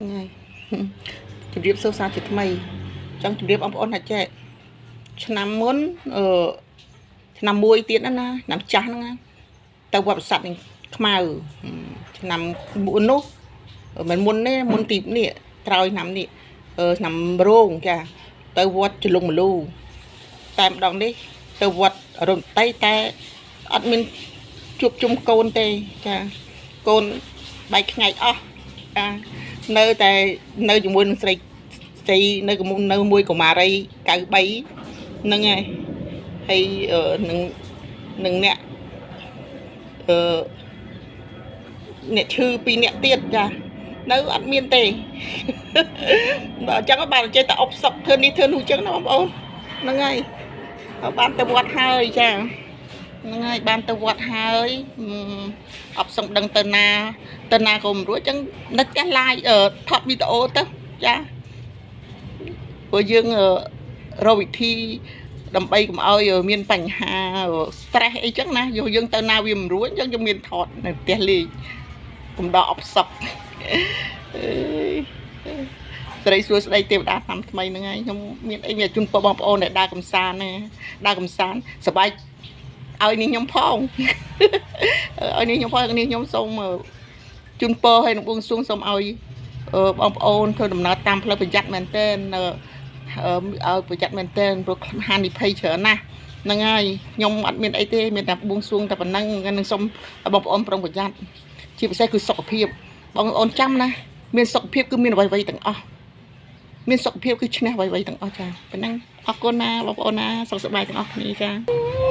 ថ្ងៃជម្រាបសួរសាជាថ្មីចង់ជម្រាបបងប្អូនថាចេះឆ្នាំមុនអឺឆ្នាំមួយទៀតណាណាឆ្នាំចាស់ហ្នឹងណាទៅវត្តប្រាសាទនឹងខ្មៅឆ្នាំមុននោះមិនមុនទេមុនទីនេះក្រោយឆ្នាំនេះអឺឆ្នាំរោងចាទៅវត្តចលងមលូតែម្ដងនេះទៅវត្តរន្តីតែអត់មានជួបជុំកូនទេចាកូនបែកខ្ញែកអស់ចានៅតែនៅជាមួយនឹងស្រីស្រីនៅកមុំនៅមួយកុមារី93ហ្នឹងហើយហើយនឹងនឹងអ្នកអឺអ្នកឈឺពីរអ្នកទៀតចានៅអត់មានទេដល់អញ្ចឹងបានចេះតែអុបសុកធ្វើនេះធ្វើនោះអញ្ចឹងណាបងប្អូនហ្នឹងហើយបានទៅវត្តហើយចាហ្នឹងហើយបានទៅវត្តហើយអបសុំដឹងទៅណាទៅណាក៏មិនរួចអញ្ចឹងនឹកផ្ទះឡាយថតវីដេអូទៅចាព្រោះយើងរកវិធីដើម្បីកុំឲ្យមានបញ្ហា stress អីចឹងណាយកយើងទៅណាវាមិនរួចអញ្ចឹងយើងមានថតនៅផ្ទះលេងកុំដល់អបសុកអើយស្រីសួស្តីទេវតាឆ្នាំថ្មីហ្នឹងហើយខ្ញុំមានអីមានជូនពរបងប្អូនដែលដើរកំសាន្តណាដើរកំសាន្តសប្បាយឲ្យនេះខ្ញុំផងឲ្យនេះខ្ញុំផងនេះខ្ញុំសូមជូនពរឲ្យនឹងបួងសួងសូមឲ្យបងប្អូនធ្វើដំណើរតាមផ្លូវប្រយ័ត្នមែនទែនឲ្យប្រយ័ត្នមែនទែនព្រោះហានិភ័យច្រើនណាស់ហ្នឹងហើយខ្ញុំអត់មានអីទេមានតែបួងសួងតែប៉ុណ្ណឹងនឹងសូមឲ្យបងប្អូនប្រុងប្រយ័ត្នជាពិសេសគឺសុខភាពបងប្អូនចាំណាមានសុខភាពគឺមានអ្វីៗទាំងអស់មានសុខភាពគឺឈ្នះអ្វីៗទាំងអស់ចាប៉ុណ្ណឹងអរគុណណាបងប្អូនណាសុខសប្បាយទាំងអស់គ្នាចា